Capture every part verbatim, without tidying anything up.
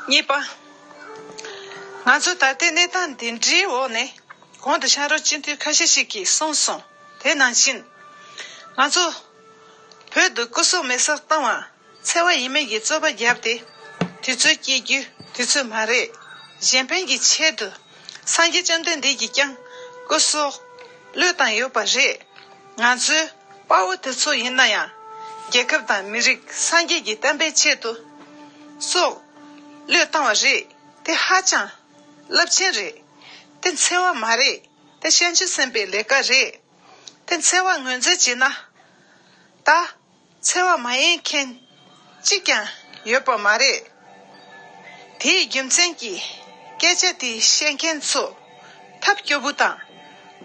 གཉིས་པ། ང་ཚོ་ད་ལྟའི་གནས་སྟངས་འདི་འདྲའི་འོག་ནས་གོང་དུ་ཕྱག་རོགས་སྤྱི་འཐུས་ཁ་ཤས་ཤིག་གིས་གསུངས་སོང་། དེ་ནང་བཞིན། ང་ཚོ་བོད་དུ་སྐུ་སྲོག་མེ་སྲེག་བཏང་བ་འཚེ་བ་ཡིན་མིན་གྱི་རྩོད་པ་བརྒྱབ་སྟེ་དུས་ཚོད་སྐྱེལ་རྒྱུ་དུས་ཚོད་མ་རེད། གཞན་ཕན་གྱི་ཆེད་དུ་སངས་རྒྱས་བཅོམ་ལྡན་འདས་ཀྱིས་ཀྱང་སྐུ་སྲོག་བློས་བཏང་ཡོད་པ་རེད། ང་ཚོའི་དཔའ་བོ་དེ་ཚོ་ཡིན་ན་ཡང་རྒྱལ་ཁབ་དང་མི་རིགས་སངས་རྒྱས་ཀྱི་བསྟན་པའི་ཆེད་དུ་སྲོག་བློས་བཏང་བ་རེད། དེ་ཧ་ཅང་རླབས་ཆེན་རེད། དེ་འཚེ་བ་མ་རེད། དེ་བྱང་ཆུབ་སེམས་དཔའི་ལས་ཀ་རེད། དེ་འཚེ་བ་ངོས་འཛིན་བྱས་ན། ད་འཚེ་བ་མ་ཡིན་མཁན་གཅིག་ཀྱང་ཡོད་པ་མ་རེད། དེའི་རྒྱུ་མཚན་གྱིས་སྐད་ཆ་དེ་བཤད་མཁན་ཚོ་ཐབས་སྐྱོ་པོ་དང་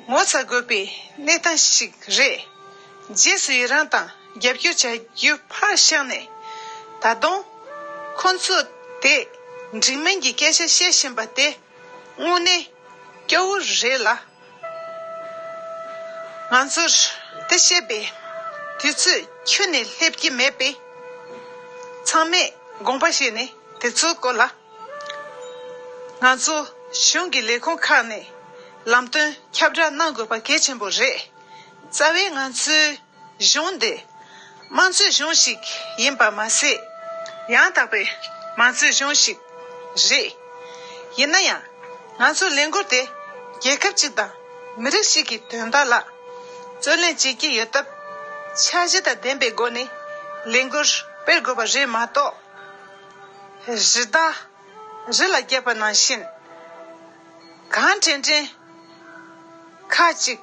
ངོ་ཚ་དགོས་པའི་གནས་སྟངས་ཤིག་རེད། རྗེས་སུ་ཡི་རང་དང་རྒྱབ་སྐྱོར་བྱ་རྒྱུ་ཕར་བཞག་ནས། ད་དུང་ཁོང་ཚོ་དེ་འགྲིག་མིན་གྱི་སྐད་ཆ་བཤད་བཞིན་པ་དེ་དངོས་གནས་སྐྱོ་བོ་རེད་ལ། ང་ཚོར་དེ་བཤད་པའི་དུས་ཚོད་ཁྱོན་ནས་སླེབས་ཀྱི་མེད་པས། ཚང་མས་དགོངས་པ་བཞེས་ནས་དེ་ཚོའི་སྐོར་ལ་ང་ཚོ་གཞུང་གི་ལས་ཁུངས་ཁག་ནས་ལམ་སྟོན་ཁྱབ་བསྒྲགས་གནང་དགོས་པ་གལ་ཆེན་པོ་རེད། རྩ་བའི་ང་ཚོའི་གཞུང་འདི་དམངས་གཙོའི་གཞུང་ཞིག་ཡིན་པ་མ་ཟད། ཡང་དག་པའི་དམངས་གཙོའི་གཞུང་ཞིག་རེད། ཡིན་ན་ཡང་། ང་ཚོའི་ལས་འགུལ་དེ་རྒྱལ་ཁབ་ཅིག་དང་མི་རིགས་ཤིག་གི་དོན་དག་ལ་བརྩོན་ལེན་བྱེད་ཀྱི་ཡོད་སྟབས། འཆར་གཞི་དང་ལྡན་པའི་སྒོ་ནས་ལས་འགུལ་སྤེལ་དགོས་པ་རེད་མ་གཏོགས། རི་དྭགས་རི་ལ་བརྒྱབ་པ་ནང་བཞིན། གང་དྲན་དྲན་ཁ་ཅིག་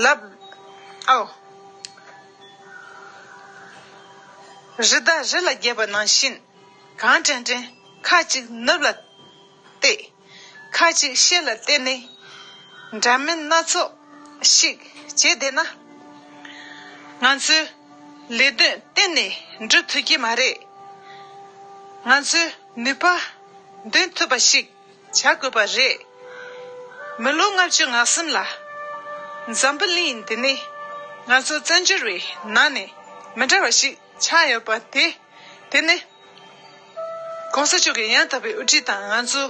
ལབ། ཨོ། རི་དྭགས་རི་ལ་བརྒྱབ་པ་ནང་བཞིན། གང་དྲན་དྲན་ཁ་ཅིག་ནུབ་ལ་གཏད། ཁ་ཅིག་ཤེད་ལ་གཏད་ནས་འདྲ་མིན་སྣ་ཚོགས་ཤིག་བྱས་བསྡད་ན། ང་ཚོའི་ལས་དོན་གཏན་ནས་འགྲུབ་ཐུབ་ཀྱི་མ་རེད། ང་ཚོའི་ནུས་པ་འདོན་ཐུབ་པ་ཞིག་བྱ་དགོས་པ་རེད། མི་ལོ་ལྔ་བཅུ་ང་གསུམ་ལ་འཛམ་བུ་གླིང་འདི་ནི་ང་ཚོ་བཙན་བྱོལ་བའི་ནང་ནས་མི་འདྲ་བ་ཞིག་ཆགས་ཡོད་པ་དེ། དེ་ནི་༸གོང་ས་མཆོག་གི་ཡང་དག་པའི་དབུ་ཁྲིད་དང་ང་ཚོ་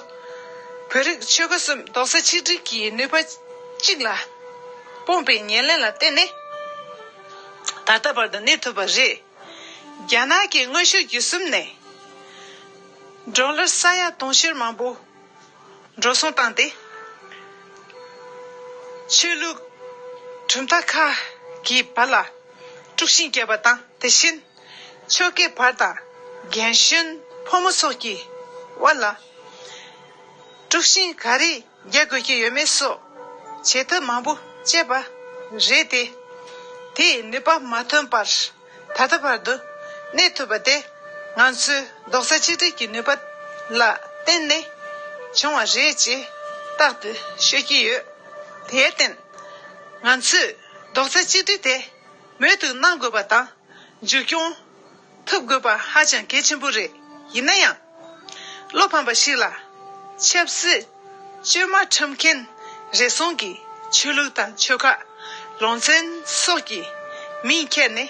བོད་རིགས་ཆོལ་ཁ་གསུམ་རྡོག་རྩ་ཆིག་སྒྲིལ་གྱི་ནུས་པ་གཅིག་ལ་སྤུངས་པའི་ཉེར་ལེན་ལ་བརྟེན་ནས་ད་ལྟ་བར་དུ་གནས་ཐུབ་པ་རེད། རྒྱ་ནག་གིས་དངོས་ཤུགས་བརྒྱུད་གསུམ་ནས་ཌོ་ལར་ས་ཡ་དུང་ཕྱུར་མང་པོ་འགྲོ་སོང་བཏང་སྟེ། ཆོས་ལུགས་གྲུབ་མཐའ་ཁག་གི་བར་ལ་དཀྲུག་ཤིང་བརྒྱབ་པ་དང་། དེ་བཞིན་ཆོལ་ཁའི་བར་དང་རྒན་གཞོན་ཕོ་མོ་སོགས་ཀྱི་དབར་ལ་དཀྲུག་ཤིང་ག་རེ་རྒྱག་དགོས་ཀྱི་ཡོད་མེད་སོགས་བྱེད་ཐབས་མང་པོ་སྤྱད་པ་རེད་དེ། དེའི་ནུས་པ་མ་ཐོན་པར་ད་ལྟ་བར་དུ་གནས་ཐུབ་པ་དེ་ང་ཚོའི་རྡོག་རྩ་གཅིག་སྒྲིལ་གྱི་ནུས་པ་ལ་བརྟེན་ནས་བྱུང་བ་རེད་ཅེས་རྟག་ཏུ་ཤོད་ཀྱི་ཡོད། དེར་བརྟེན། ང་ཚོས་རྡོག་རྩ་གཅིག་སྒྲིལ་དེ་མུ་མཐུད་གནང་དགོས་པ་དང་། མཇུག་སྐྱོང་ཐུབ་དགོས་པ་ཧ་ཅང་གལ་ཆེན་པོ་རེད། ཡིན་ན་ཡང་། བློ་ཕམ་པ་ཞིག་ལ། ཆབ་སྲིད་བཅོས་མ་ཁྲིམས་མཁན་རེ་ཟུང་གིས་ཆོས་ལུགས་དང་ཆོལ་ཁ། ལུང་ཚན་སོགས་ཀྱི་མིང་ཁྱེར་ནས།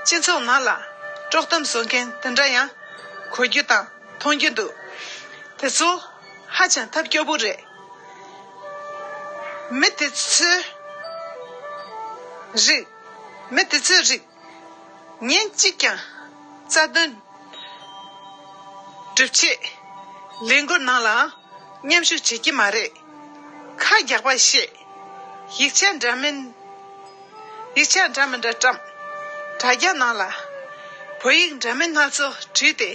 སྤྱི་ཚོགས་ནང་ལ་དཀྲོག་གཏམ་བཟོ་མཁན་དེ་འདྲ་ཡང་གོ་རྒྱུ་དང་མཐོང་རྒྱུ་འདུག་དེ་ཚོ་ཧ་ཅང་ཐབས་སྐྱོ་པོ་རེད། མི་དེ་ཚོའི་རིགས། མི་དེ་ཚོའི་རིགས་ཉིན་གཅིག་ཀྱང་རྩ་དོན་སྒྲུབ་ཆེད་ལས་འགུལ་ནང་ལའང་མཉམ་ཞུགས་བྱེད་ཀྱི་མ་རེད། ཁ་རྒྱག་པ་བཤད། ཡིག་ཆ་འདྲ་མིན། ཡིག་ཆ་འདྲ་མི་འདྲ་བཀྲམ། དྲ་རྒྱ་ནང་ལ་བོད་ཡིག་འདྲ་མིན་སྣ་ཚོགས་བྲིས་ཏེ།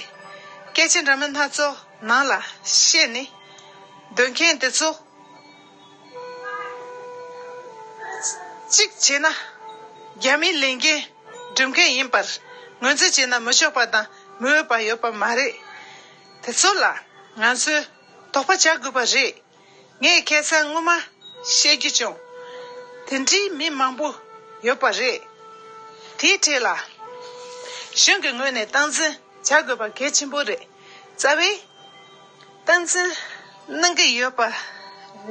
སྐད་ཆ་འདྲ་མིན་སྣ་ཚོགས་ནང་ལ་བཤད་ནས་སྡོད་མཁན་དེ་ཚོ། གཅིག་བྱས་ན་རྒྱ་མིའི་ལས་འགན་སྒྲུབ་མཁན་ཡིན་པར་ངོས་འཛིན་བྱས་ན་མི་ཆོག་པ་དང་མི་འོས་པ་ཡོད་པ་མ་རེད། དེ་ཚོ་ལ་ང་ཚོས་དོགས་པ་བྱ་དགོས་པ་རེད། ངས་ཁ་སང་སྔོན་མ་བཤད་རྒྱུ་བྱུང་། དེ་འདྲའི་མི་མང་པོ་ཡོད་པ་རེད། དེའི་གྲས་ལ་གཞུང་གི་ངོས་ནས་སྟངས་འཛིན་བྱ་དགོས་པ་གལ་ཆེན་པོ་རེད། རྩ་བའི་སྟངས་འཛིན་གནང་གི་ཡོད་པ་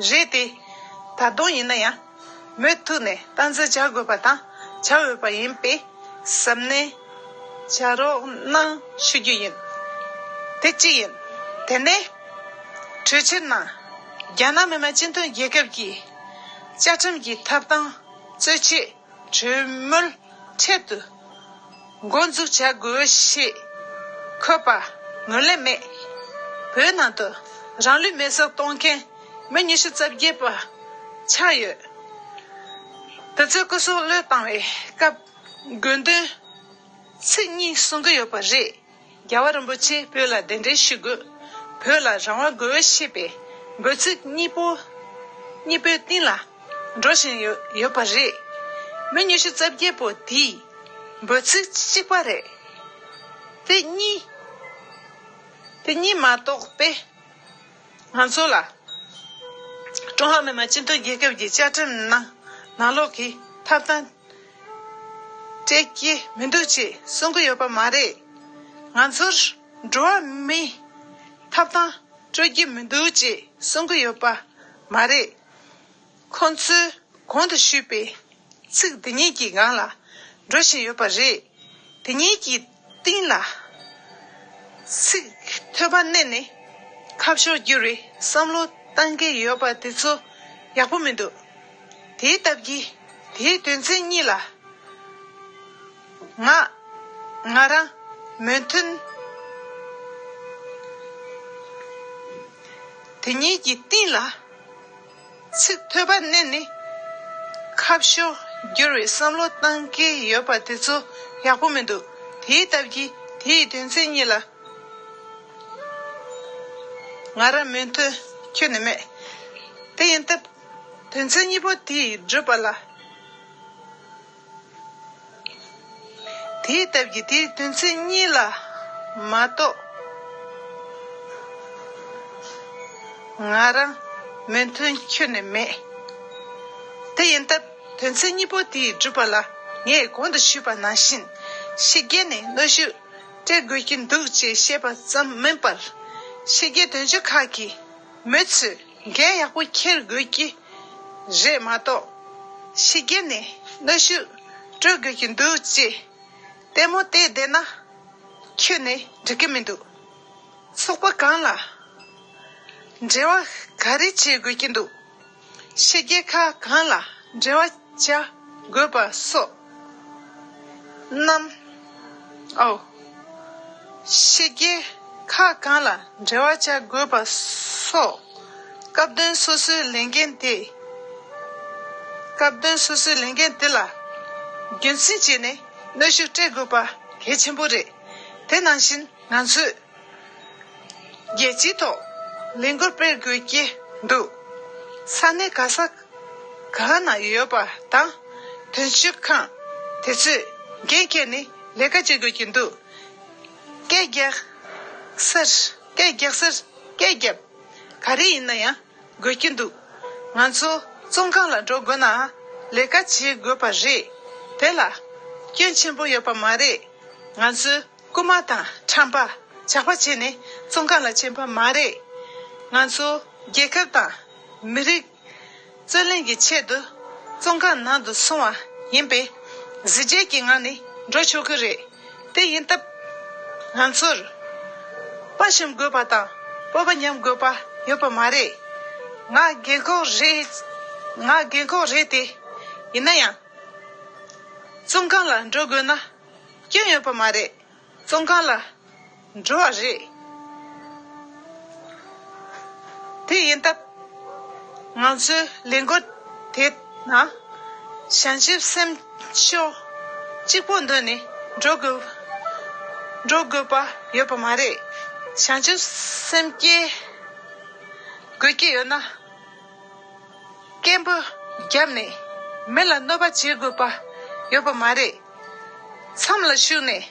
རེད་དེ། ད་དུང་ཡིན་ན་ཡང་མུ་མཐུད་ནས་སྟངས་འཛིན་བྱ་དགོས་པ་དང་བྱ་འོས་པ་ཡིན་པའི་གཟབ་ནན་ བྱ་རོགས་གནང་ཞུ་རྒྱུ་ཡིན། དེ་གཅིག་ཡིན། དེ་ནས་གྲོས་ཆོད་ནང་རྒྱ་ནག་མི་དམངས་སྤྱི་མཐུན་རྒྱལ་ཁབ་ཀྱི་བཅའ་ཁྲིམས་ཀྱི་ཐོབ་ཐང་རྩོད་ཆོད་གྲོས་མོལ་འཕྲལ་དུ་འགོ་འཛུགས་བྱ་དགོས་ཞེས་འཁོད་པ་ངོས་ལེན་མེད། བོད་ནང་དུ་རང་ལུས་མེར་སྲེག་གཏོང་མཁན་མི་ཉི་ཤུ་རྩ་བརྒྱད་པ་ཆགས་ཡོད། དེ་ཚོའི་སྐུ་སྲོག་བློས་བཏང་བའི་སྐབས་དགོས་འདུན་ཚིག་གཉིས་གསུང་གི་ཡོད་པ་རེད། རྒྱལ་བ་རིན་པོ་ཆེ་བོད་ལ་གདན་འདྲེན་ཞུ་དགོས། བོད་ལ་རང་དབང་དགོས་ཞེས་པའི་འབོད་ཚིག་གཉིས་པོ་གཉིས་པོའི་སྟེང་ལ་འགྲོ་བཞིན་ཡོད་ཡོད་པ་རེད། མི་ཉི་ཤུ་རྩ་བརྒྱད་པོ་དེའི་འབོད་ཚིག་གཅིག་པ་རེད། དེ་གཉིས་དེ་གཉིས་མ་གཏོགས་པས། ང་ཚོ་ལ་ཀྲུང་ཧྭ་མི་དམངས་སྤྱི་མཐུན་རྒྱལ་ཁབ་ཀྱི་བཅའ་ཁྲིམས་ནང་ནང་ལོགས་ཀྱི་ཐོབ་ཐང་སྤྲད་ཀྱི་མི་འདུག་ཅེས་གསུང་གི་ཡོད་པ་མ་རེད། ང་ཚོར་འགྲོ་བ་མིའི་ཐོབ་ཐང་སྤྲོད་ཀྱི་མི་འདུག་ཅེས་གསུང་གི་ཡོད་པ་མ་རེད། ཁོང་ཚོས་གོང་དུ་ཞུས་པའི་ཚིག་འདི་གཉིས་ཀྱི་སྒང་ལ་འགྲོ་བཞིན་ཡོད་པ་རེད། དེ་གཉིས་ཀྱི་སྟེང་ལ་ཚིག་ཐོས་པ་བསྣན་ནས་ཁ་ཕྱོགས་བསྒྱུར་བའི་བསམ་བློ་བཏང་གི་ཡོད་པ་དེ་ཚོ་ཡག་པོ་མི་འདུག་དེའི་སྟབས་ཀྱིས་དེའི་དོན་ཚན་གཉིས་ལ་ང་ང་རང་མོས་མཐུན། དེ་གཉིས་ཀྱི་སྟེང་ལ་ཚིག་ཐོས་པ་བསྣན་ནས་ཁ་ཕྱོགས་བསྒྱུར་བའི་བསམ་བློ་བཏང་གི་ཡོད་པ་དེ་ཚོ་ཡག་པོ་མི་འདུག་དེའི་སྟབས་ཀྱིས་དེའི་དོན་ཚན་གཉིས་ལ་ང་རང་མོས་མཐུན་ཁྱོན་ནས་མེད། དེ་ཡིན་སྟབས་དོན་ཚན་གཉིས་པོ་དེ་སྒྲུབ་པ་ལ། དེའི་སྟབས་ཀྱིས་དེའི་དོན་ཚན་གཉིས་ལ་མ་གཏོགས་ང་རང་མོས་མཐུན་ཁྱོན་ནས་མེད། དེ་ཡིན་སྟབས་དོན་ཚན་གཉིས་པོ་དེའི་སྒྲུབ་པ་ལ་ངས་གོང་དུ་ཞུས་པ་ནང་བཞིན་ཕྱི་རྒྱལ་ནས་གནོན་ཤུགས་སྤྲད་དགོས་ཀྱི་འདུག་ཅེས་བཤད་པ་ཙམ་མིན་པར་ཕྱི་རྒྱལ་དོན་གཅོད་ཁག་གི་མི་ཚོས་འགན་ཡག་པོ་འཁྱེར་དགོས་ཀྱི་རེད་མ་གཏོགས་ཕྱི་རྒྱལ་ནས་གནོན་ཤུགས་སྤྲོད་དགོས་ཀྱི་འདུག་ཅེས། ལྟད་མོ་བལྟས་བསྡད་ན་ཁྱོན་ནས་འགྲིག་གི་མི་འདུག་ཚོགས་པ་གང་ལ་འབྲེལ་བ་ག་རེ་བྱེད་དགོས་ཀྱི་འདུག་ཕྱི་རྒྱལ་ཁག་གང་ལ་འབྲེལ་བ་བྱ་དགོས་པ་སོགས་རྣམས། ཨོ། ཕྱི་རྒྱལ་ཁག་གང་ལ་འབྲེལ་བ་བྱ་དགོས་པ་སོགས་སྐབས་དོན་སོ་སོའི་ལས་འགན་དེ། སྐབས་དོན་སོ་སོའི་ལས་འགན་དེ་ལ་རྒྱུན་འཛིན་བྱས་ནས་གནོན་ཤུགས་སྤྲད་དགོས་པ་གལ་ཆེན་པོ་རེད། དེ་ནང་བཞིན་ང་ཚོས་རྒྱལ་སྤྱིའི་ཐོག་ལས་འགུལ་སྤེལ་དགོས་ཀྱི་འདུག་ས་གནས་ག་ས་གང་ན་ཡོད་པ་དང་དོན་གཅོད་ཁང་དེ་ཚོས་འགན་འཁྱེར་ནས་ལས་ཀ་བྱེད་དགོས་ཀྱི་འདུག་སྐད་རྒྱག་སར་སྐད་རྒྱག་སར་སྐད་རྒྱབ་ག་རེ་ཡིན་ན་ཡང་དགོས་ཀྱི་འདུག་ང་ཚོ་བཙོན་ཁང་ལ་འགྲོ་དགོས་ན་ལས་ཀ་བྱེད་དགོས་པ་རེད། དེ་ལ་སྐྱོན་ཆེན་པོ་ཡོད་པ་མ་རེད། ང་ཚོས་རྐུ་མ་དང་ཁྲམ་པ་ཇག་པ་བྱས་ནས་བཙོན་ཁང་ལ་ཕྱིན་པ་མ་རེད། ང་ཚོ་རྒྱལ་ཁབ་དང་མི་རིགས་རྩོད་ལེན་གྱི་ཆེད་དུ་བཙོན་ཁང་ནང་དུ་སོང་བ་ཡིན་པས་གཟི་བརྗིད་ཀྱི་ངང་ནས་འགྲོ་ཆོག་གི་རེད། དེ་ཡིན་སྟབས་ང་ཚོར་དཔའ་ཞུམ་དགོས་པ་དང་སྤོབས་པ་ཉམས་དགོས་པ་ཡོད་པ་མ་རེད། ང་རྒན་འཁོགས་རེད། ང་རྒན་འཁོགས་རེད་དེ། ཡིན་ན་ཡང་བཙོན་ཁང་ལ་འགྲོ་དགོས་ན་སྐྱོན་ཡོད་པ་མ་རེད། བཙོན་ཁང་ལ་འགྲོ་བ་རེད། དེ་ཡིན་སྟབས་ང་ཚོའི་ལས་འགུལ་དེ་ནང་བྱང་ཆུབ་སེམས་མཆོག་གཅིག་པོ་འདོན་ནས་འགྲོ་དགོས་འགྲོ་དགོས་པ་ཡོད་པ་མ་རེད། བྱང་ཆུབ་སེམས་བསྐྱེད་དགོས་ཀྱི་ཡོད་ན། སྐད་འབོད་བརྒྱབ་ནས་མི་ལ་གནོད་པ་བྱེད་དགོས་པ་ཡོད་པ་མ་རེད། མཚམས་ལ་བཞུགས་ནས་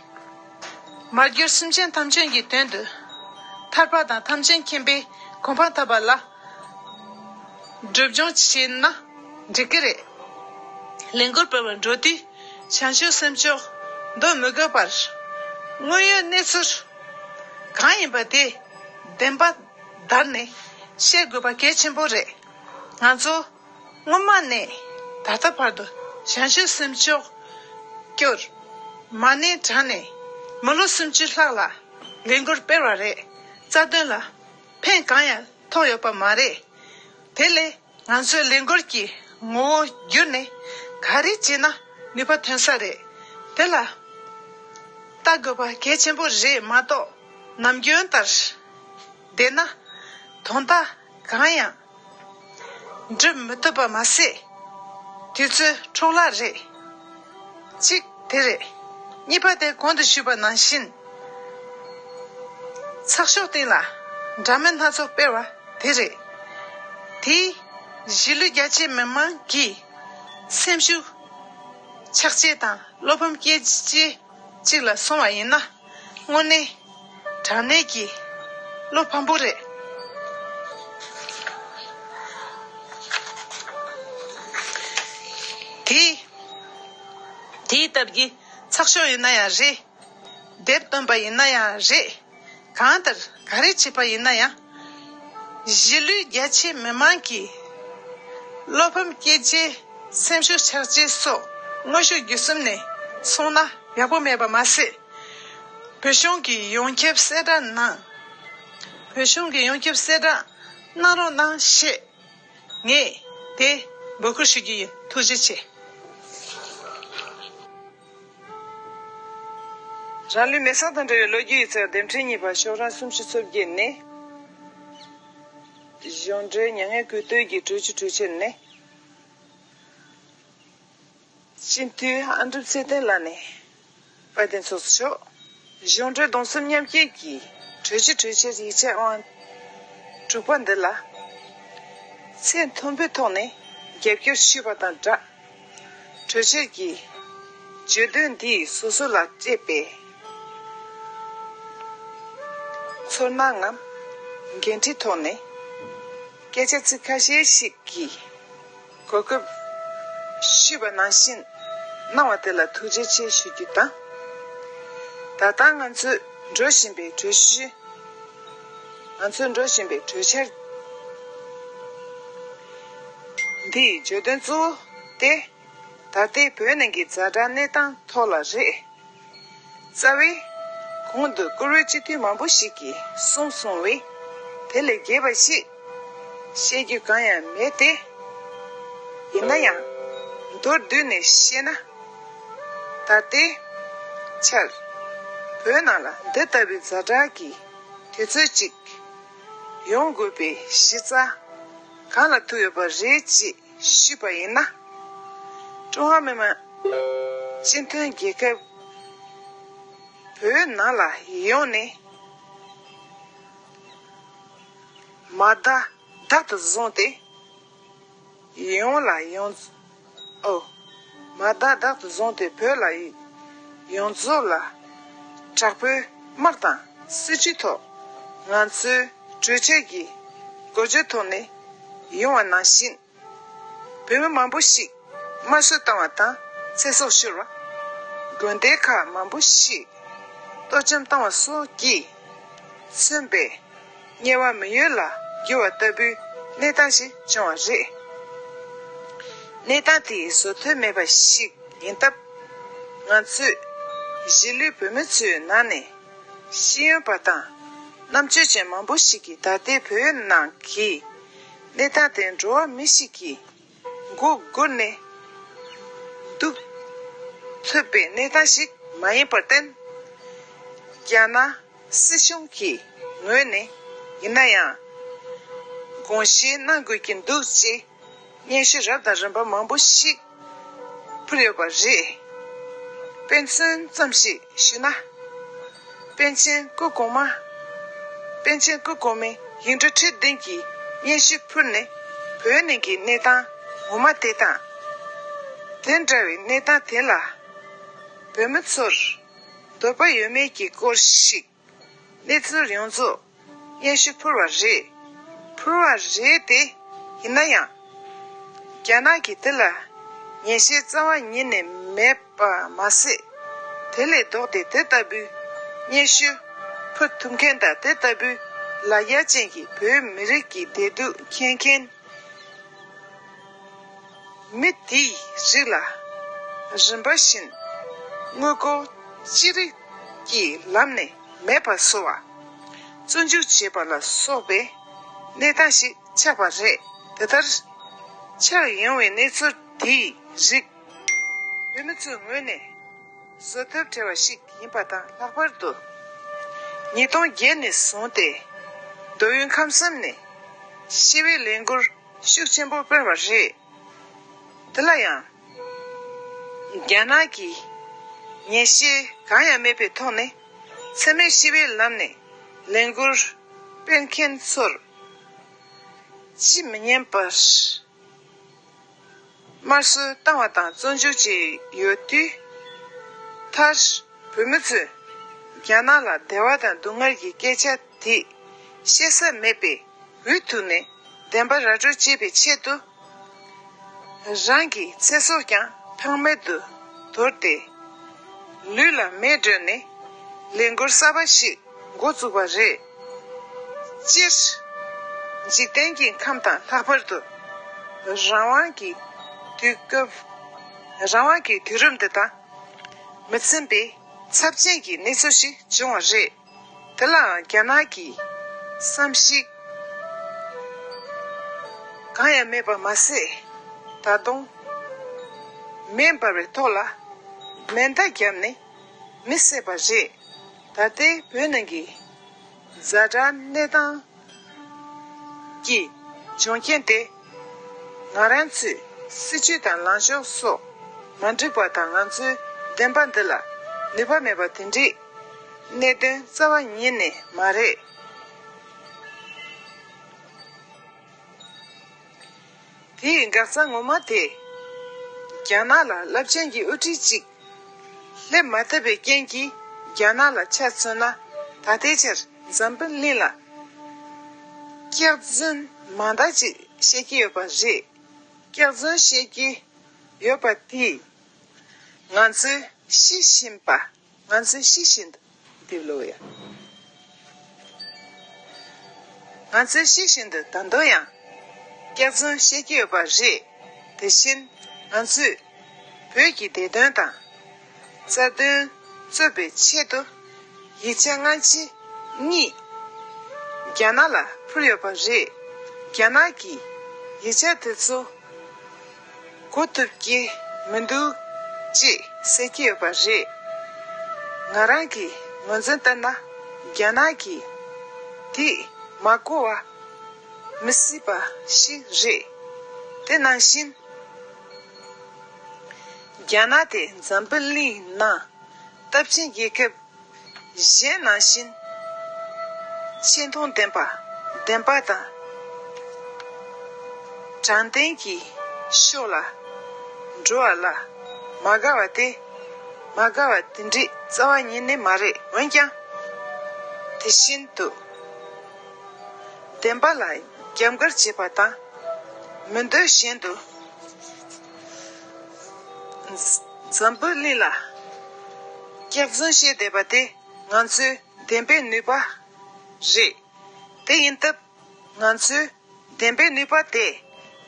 མར་གྱུར་སེམས་ཅན་ཐམས་ཅད་ཀྱི་དོན་དུ་ཐར་པ་དང་ཐམས་ཅད་མཁྱེན་པའི་གོ་འཕང་ཐོབ་པ་ལ་སྒྲིབ་སྦྱོང་བྱས་ན་འགྲིག་གི་རེད། ལས་འགུལ་སྤེལ་བར་འགྲོ་དུས་བྱང་ཆུབ་སེམས་མཆོག་འདོན་མི་དགོས་པར་དངོས་ཡོད་གནས་ཚུལ་གང་ཡིན་པ་དེ་བདེན་པ་བདར་ནས་བཤད་དགོས་པ་གལ་ཆེན་པོ་རེད། ང་ཚོ་སྔོན་མ་ནས་ད་ལྟ་བར་དུ་བྱང་ཆུབ་སེམས་མཆོག་སྐྱོར་མ་ཎི་བགྲངས་ནས་ མི་ལོ་སུམ་ཅུ་ལྷག་ལ་ལས་འགུལ་སྤེལ་བ་རེད། རྩ་དོན་ལ་ཕན་གང་ཡང་ཐོགས་ཡོད་པ་མ་རེད། དེ་ལས་ང་ཚོའི་ལས་འགུལ་གྱི་ངོ་བོ་བསྒྱུར་ནས་ག་རེ་བྱས་ན་ནུས་པ་ཐོན་ས་རེད། དེ་ལ་ལྟ་དགོས་པ་གལ་ཆེན་པོ་རེད་མ་གཏོགས། ནམ་རྒྱུན་ལྟར་བསྡད་ན་དོན་དག་གང་ཡང་འགྲུབ་མི་ཐུབ་པ་མ་ཟད། དུས་ཚོད་འཕྲོ་བརླག་རེད། གཅིག་དེ་རེད། གཉིས་པ་དེ་གོང་དུ་ཞུས་པ་ནང་བཞིན། ཚགས་ཤོག་སྟེང་ལ་འདྲ་མིན་སྣ་ཚོགས་སྤེལ་བ་དེ་རེད། དེས་གཞིས་ལུས་རྒྱ་ཆེ་མི་མང་གི་སེམས་ཤུགས་ཆག་ཆེ་དང་བློ་ཕམ་སྐྱེ་ཆེ་གཅིག་ལ་སོང་བ་ཡིན་ན། དངོས་གནས་དྲང་གནས་ཀྱི་བློ་ཕམ་པོ་རེད། དེ་དེའི་སྟབས་ཀྱིས་ཚགས་ཤོག་ཡིན་ན་ཡང་རེད། དེབ་བཏོན་པ་ཡིན་ན་ཡང་རེད། གང་ལྟར་ག་རེ་བྱས་པ་ཡིན་ན་ཡང་། གཞིས་ལུས་རྒྱ་ཆེ་མི་མང་གི་བློ་ཕམ་སྐྱེ་ཆེ་སེམས་ཤུགས་ཆག་ཆེ་སོགས་དངོས་ཤུགས་བརྒྱུད་གསུམ་ནས་སོང་ན་ཡག་པོ་མེད་པ་མ་ཟད། བོད་གཞུང་གི་ཡོངས་ཁྱབ་གསལ་བསྒྲགས་ནང་། བོད་གཞུང་གི་ཡོངས་ཁྱབ་གསལ་བསྒྲགས་གནང་རོགས་གནང་ཞེས་ངས་དེ་འབོད་སྐུལ་ཞུ་རྒྱུ་ཡིན། ཐུགས་རྗེ་ཆེ། རང་ལུས་མེ་སྲེག་དང་འབྲེལ་བའི་ལོ་རྒྱུས་ཡིག་ཚགས་དེབ་ཕྲེང་གཉིས་པ་ཤོག་གྲངས་སུམ་ཅུ་སོ་བརྒྱད་ནས། གཞུང་འབྲེལ་མྱ་ངན་གུས་བཏུད་ཀྱི་གྲོས་ཆོད་གྲོས་འཆར་ནས། སྤྱི་འཐུས་ཨ་འབྲུག་ཚེ་བརྟན་ལགས་ནས་དཔལ་ལྡན་ཚོགས་གཙོ་མཆོག་གཞུང་འབྲེལ་གདུང་སེམས་མཉམ་སྐྱེད་ཀྱི་གྲོས་ཆོད་གྲོས་འཆར་ཡིག་ཆ་དབང་དྲུག་པ་འདི་ལ་ཚད་མཐོན་པོའི་ཐོག་ནས་རྒྱབ་སྐྱོར་ཞུས་པ་དང་སྦྲགས། གྲོས་འཆར་གྱི་བརྗོད་དོན་འདིས་སོ་སོ་ལ་སྤྲད་པའི་ཚོར་སྣང་ངམ་འགན་འཁྲིའི་ཐོག་ནས་སྐད་ཆ་ཚིག་ཁ་ཤས་ཤིག་གི་གོ་སྐབས་ཞུས་པ་ནང་བཞིན་གནང་བ་དེ་ལ་ཐུགས་རྗེ་ཆེ་ཞུ་རྒྱུ་དང་། ད་ལྟ་ང་ཚོས་འགྲོ་བཞིན་པའི་གྲོས་གཞི། ང་ཚོས་འགྲོ་བཞིན་པའི་གྲོས་འཆར་འདིའི་བརྗོད་དོན་གཙོ་བོ་དེ། ད་ལྟའི་བོད་ནང་གི་ཛ་དྲག་གནས་སྟངས་ཐོག་ལ་རེད། རྩ་བའི་གོང་དུ་བཀུར་འོས་སྤྱི་འཐུས་མང་པོ་ཞིག་གིས་གསུངས་སོང་བས། དེ་ལས་རྒྱས་པ་ཞིག་བཤད་རྒྱུ་གང་ཡང་མེད་དེ། ཡིན་ན་ཡང་མདོར་བསྡུས་ནས་བཤད་ན། ད་ལྟའི་ཆར་བོད་ནང་ལ་འདི་ལྟ་བུའི་ཛ་དྲག་གི་དུས་ཚོད་ཅིག་ཡོང་དགོས་པའི་གཞི་རྩ་གང་ལ་ཐུག་ཡོད་པ་རེད་ཅེས་ཞུས་པ་ཡིན་ན། ཀྲུང་ཧྭ་མི་དམངས་སྤྱི་མཐུན་རྒྱལ་ཁབ་བོད་ནང་ལ་ཡོང་ནས་མ་བརྡ་བདག་ཏུ་བཟུང་སྟེ། ཡོངས་ལ་ཡོངས། ཨོ། མ་བརྡ་བདག་ཏུ་བཟུང་སྟེ་བོད་ལ་ཡོངས་རྫོགས་ལ་དྲག་པོའི་དམག་དང་སྲིད་ཇུས་ཐོག་ང་ཚོའི་གྲོས་ཆོད་ཀྱི་འགོ་བརྗོད་ཐོག་ནས་ཡོང་བ་ནང་བཞིན། བོད་མི་མང་པོ་ཞིག་དམར་གསོད་བཏང་བ་དང་ཚེ་སྲོག་ཤོར་བ། དགོན་སྡེ་ཁག་མང་པོ་ཞིག་གཏོར་བཅོམ་བཏང་བ་སོགས་ཀྱིས་མཚོན་པའི་དམྱལ་བ་མི་ཡུལ་ལ་བསྒྱུར་བ་ལྟ་བུའི་གནས་སྟངས་ཤིག་བྱུང་བ་རེད། གནས་སྟངས་དེ་བཟོད་ཐབས་མེད་པ་ཞིག་ཡིན་སྟབས། ང་ཚོས་གཞིས་ལུས་བོད་མི་ཚོའི་ནང་ནས་ཤེས་ཡོན་པ་དང་རྣམ་དཔྱོད་ཅན་མང་པོ་ཞིག་གིས་ད་ལྟའི་བོད་ནང་གི་གནས་སྟངས་དེ་འགྲོ་བ་མི་ཞིག་གིས་མགོ་སྒུར་ནས་འདུག་ཐུབ་པའི་གནས་སྟངས་ཤིག་མ་ཡིན་པར་བརྟེན། རྒྱ་ནག་སྲིད་གཞུང་གི་ངོས་ནས་ཡིན་ན་ཡང་དགོངས་བཞེས་གནང་དགོས་ཀྱི་འདུག་ཅེས་སྙན་ཞུ་རབ་དང་རིམ་པ་མང་པོ་ཞིག་ཕུལ་ཡོད་པ་རེད། དཔེ་མཚོན་ཙམ་ཞིག་ཞུས་ན། པཎ་ཆེན་སྐུ་གོང་མ། པཎ་ཆེན་སྐུ་གོང་མའི་ཡིག་འབྲུ་ཁྲི་བདུན་གྱི་སྙན་ཞུ་ཕུལ་ནས་བོད་ནང་གི་གནས་སྟངས་ངོ་མ་དེ་དང་། དེ་འདྲ་བའི་གནས་སྟངས་དེ་ལ་བོད་མི་ཚོར་འདོད་པ་ཡོད་མེད་ཀྱི་སྐོར་ཞིག་གནས་ཚུལ་ཡོངས་རྫོགས་སྙན་ཞུ་ཕུལ་བ་རེད། ཕུལ་བ་རེད་དེ། ཡིན་ན་ཡང་། རྒྱ་ནག་གིས་དེ་ལ་ཉན་ཤེས་རྩ་བ་ཉིད་ནས་མེད་པ་མ་ཟད། དེ་ལས་ལྡོག་སྟེ་དེ་ལྟ་བུའི་སྙན་ཞུ་ཕུལ་ཐུབ་མཁན་དང་དེ་ལྟ་བུའི་ལ་རྒྱ་ཅན་གྱི་བོད་མི་རིགས་ཀྱི་བདེ་སྡུག་མཁྱེན་མཁན་མི་དེའི་རིགས་ལ་རིམ་པ་བཞིན་དངུལ་སྒོར་ཅི་རིགས་ གྱི་ལམ་ནས་མེད་པར་བཟོ་བ། བཙོན་འཇུག་བྱེད་པ་ལ་སོགས་པའི་གནས་སྟངས་ཤིག་ཆགས་པ་རེད། དེ་ལྟར་ཆགས་ཡོང་བའི་གནས་ཚུལ་དེའི་རིགས་བོད་མི་ཚོའི་ངོས་ནས་བཟོད་ཐབས་བྲལ་བ་ཞིག་ཡིན་པ་དང་། ལྷག་པར་དུ་ཉིས་སྟོང་བརྒྱད་ནས་བཟུང་སྟེ་མདོ་དབུས་ཁམས་གསུམ་ནས་ཞི་བའི་ལས་འགུལ་ཤུགས་ཆེན་པོ་སྤེལ་བ་རེད། དེ་ལ་ཡང་རྒྱ་ནག་གིས་ཉེས་ཆད་གང་ཡང་མེད་པའི་ཐོག་ནས་འཚེ་མེད་ཞི་བའི་ལམ་ནས་ལས་འགུལ་སྤེལ་མཁན་ཚོར་ཅི་མི་སྙམ་པར་དམར་གསོད་བཏང་བ་དང་བཙོན་འཇུག་བྱས་ཡོད་དུས། མཐར་བོད་མི་ཚོས་རྒྱ་ནག་ལ་བདེ་བ་དང་སྡུག་བསྔལ་གྱི་སྐད་ཆ་དེ་བཤད་ས་མེད་པའི་འུ་ཐུག་ནས་བདེན་པ་ར་སྤྲོད་བྱེད་པའི་ཆེད་དུ། རང་གི་ཚེ་སྲོག་ཀྱང་ཕངས་མེད་དུ་དོར་ཏེ། ལུས་ལ་མེ་སྒྲོན་ནས་ལས་འགུལ་གསར་པ་ཞིག་འགོ་བཙུགས་པ་རེད། སྤྱིར། འཇིག་རྟེན་གྱི་ཁམས་དང་ལྷག་པར་དུ་རང་དབང་གི་དུས་སྐབས། རང་དབང་གི་དུས་རབས་འདི་དང་མི་འཚམ་པའི་ཚབས་ཆེན་གྱི་གནས་ཚུལ་ཞིག་བྱུང་བ་རེད། དེ་ལའང་རྒྱ་ནག་གི་བསམ་གཞིག་གང་ཡང་མེད་པ་མ་ཟད། ད་དུང་མེ་འབར་བའི་ཐོག་ལ་མེ་མདའ་བརྒྱབ་ནས་མི་བསད་པ་རེད། ད་ལྟའི་བོད་ནང་གི་ཛ་དྲག་གནས་སྟངས་ཀྱི་འབྱུང་རྐྱེན་དེ། ང་རང་ཚོའི་སྲིད་ཇུས་དང་ལངས་ཕྱོགས་སོགས་མ་འགྲིག་པ་དང་། ང་ཚོའི་བདེན་པ་འདི་ལ་ནུས་པ་མེད་པ་དེ་འདྲའི་གནད་དོན་རྩ་བ་ཉིད་ནས་མ་རེད། དེའི་འགག་རྩ་ངོ་མ་དེ། རྒྱ་ནག་ལ་རླབས་ཆེན་གྱི་དབུ་ཁྲིད་ཅིག་སླེབས་མ་ཐུབ་པའི་རྐྱེན་གྱིས། རྒྱ་ནག་ལ་ཆ་མཚོན་ན། ད་ལྟའི་ཆར་འཛམ་བུ་གླིང་ལ་སྐྱག་རྫུན་མང་དག་ཅིག་བཤད་ཀྱི་ཡོད་པ་རེད། སྐྱག་རྫུན་བཤད་ཀྱི་ཡོད་པ་དེས་ང་ཚོའི་ཤི་བཞིན་པ། ང་ཚོའི་ཤི་བཞིན་དུ། འདི་ལོ་ཡ། ང་ཚོའི་ཤི་བཞིན་དུ་ད་དུང་ཡང་སྐྱག་རྫུན་བཤད་ཀྱི་ཡོད་པ་རེད། དེ་བཞིན་ང་ཚོས་བོད་ཀྱི་བདེ་དོན་དང་རྩ་དོན་རྩོད་པའི་ཆེད་དུ་ཡིག་ཆ་སྔ་ཕྱི་གཉིས་རྒྱ་ནག་ལ་ཕུལ་ཡོད་པ་རེད། རྒྱ་ནག་གིས་ཡིག་ཆ་དེ་ཚོ་གོ་ཐུབ་ཀྱི་མི་འདུག་ཅེས་ཟེར་གྱི་ཡོད་པ་རེད། ང་རང་གི་ངོས་འཛིན་ལྟར་ན། རྒྱ་ནག་གིས་དེ་མ་གོ་བ་མི་སྲིད་པ་ཞིག་རེད། དེ་ནང་བཞིན་རྒྱ་ནག་དེ་འཛམ་བུ་གླིང་ནང་སྟོབས་ཆེན་རྒྱལ་ཁབ་གཞན་ནང་བཞིན་ཆེ་མཐོང་ལྡན་པ། བདེན་པ་དང་དྲང་བདེན་གྱི་ཕྱོགས་ལ་འགྲོ་བ་ལ་མ་དགའ་བ་དེ། མ་དགའ་བ་དེ་འདྲ་རྩ་བ་ཉིད་ནས་མ་རེད། འོན་ཀྱང་དེ་བཞིན་དུ་བདེན་པ་ལ་རྒྱབ་འགལ་བྱེད་པ་དང་། མི་འདོད་བཞིན་དུ་འཛམ་བུ་གླིང་ལ་སྐྱག་རྫུན་བཤད་བསྡད་པ་དེ་ང་ཚོའི་བདེན་པའི་ནུས་པ་རེད། དེ་ཡིན་སྟབས། ང་ཚོའི་བདེན་པའི་ནུས་པ་དེ་